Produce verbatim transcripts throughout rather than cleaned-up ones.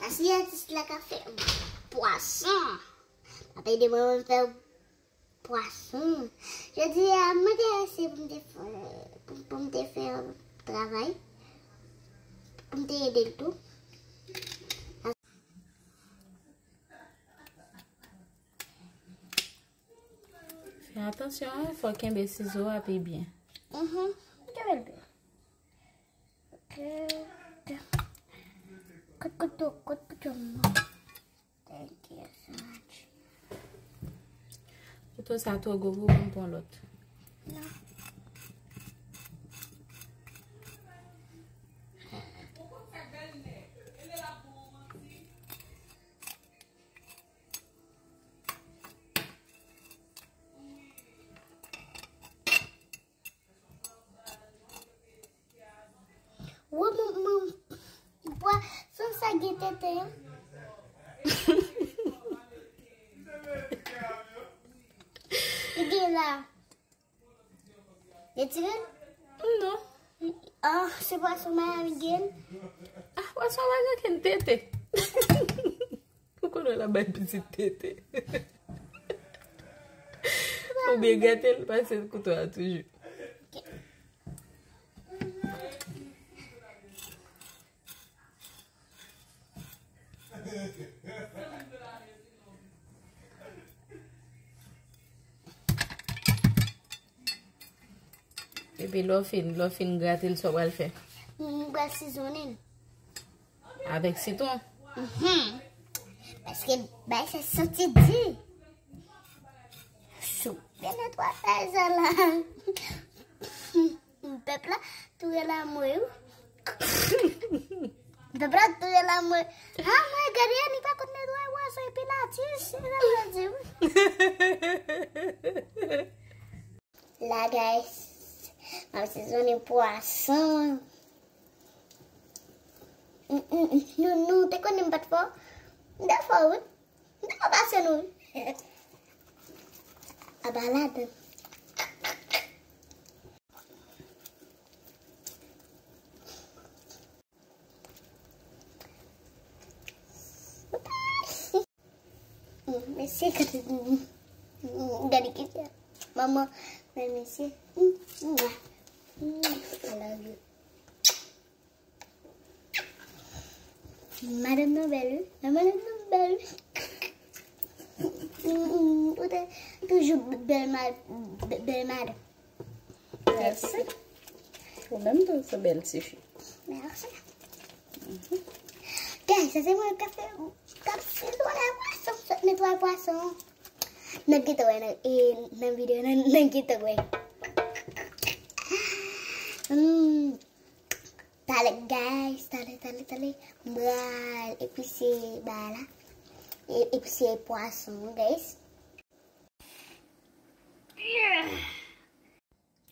Asyè atis la ka fè pwason. Papa ede mwen fè pwason. Jodi a, m enterese pou m te fè, pou, pou m te fè yon travay. Pou m te ede l tou. Fè atansyon, wi, fò w kenbe sizo a pi byen. Mhm. Kenbe l byen. Kot kouto, kot kouto m nan? Thank you so much. Kouto sa twò gwo pou mwen pran lòt. Non. Wo, mwen, mwen, pwason sa gen tete, hein? Li gen la. Li tire? Non. Ah, se pwason Miami gen. Ah, pwason Miami gen tete. Ou konnen la bay pitit tete. Ou byen gate l, pase kouto a toujou. Epi lè w fin, lè w fin grate l, sa w pral fè? M pral sizonnen l. Avèk sitwon? Mhm. Paske bay sa santi di. Soupe netwayaj la. Pèp la tou rele mwen, wi. Pèp la tou rele mwen. Ah, mwen gade, li pa konn netwaye pwason epi la ti, se sa l di, wi. La, guys, m ap sizonnen pwason. Mm, mm, mm. Nou, nou te konnen m pa t fò. M te fò, wi. M te fò pase nou, wi. Aba ladan. Mesye, gade, gade ki fè. Manman, men mesye. I love you. Madanm nan bèl, wi. Madanm nan bèl, wi. Ou te toujou bèl, ma-, bèl madanm. Mèsi. Ou menm tou, se bèl tifi. Mèsi. Guys, sa se mwen k ap fè, k ap sizonnen pwason, sot netwaye pwason. N ap gentan wè nan, e, nan videyo, nan, n ap gentan wè. Hmm. Talè, guys, talè, talè, talè. M pral epise bagay la. E, epise pwason, guys.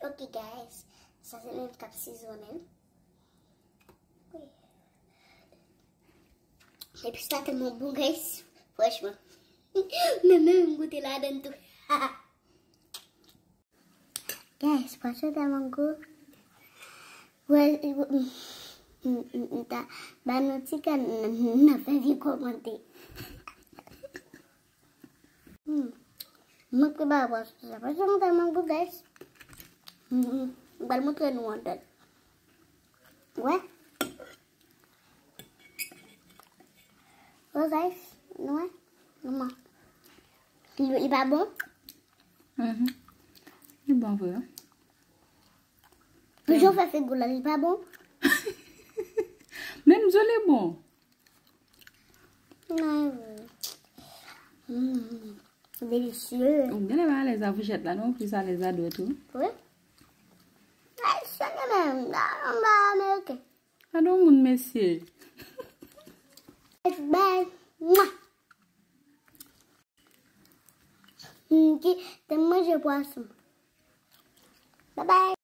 Ok, guys, sa se menm k ap sizonnen. Epis la tèlman bon, guys. Franchman. Men menm m goute ladann tou. Guys, pwason tèlman gou. Wè, m, m, m, m ta ba nou ti kè n, n, n ap fè vye kòmante. Hmm. Mwen prepare pwason sa. Pwason tèlman gou, guys. Hmm, hmm. M pral montre nou anndan. Wè. Wè, guys. Nou wè. Kòman? Li, li pa bon? Mhm. Li bon vre, wi. Jan w fè figou la, li pa bon? Menm di w li bon. Mm. Mm. Delisye. Ou genlè pa alèz a fouchèt la, non? Ou plis alèz a dwèt ou. Wi. Ayisyen li menm, la, anba ameriken. Gade yon moun, mesye. Bye. Mwa. M ki te manje pwason. Bye bye.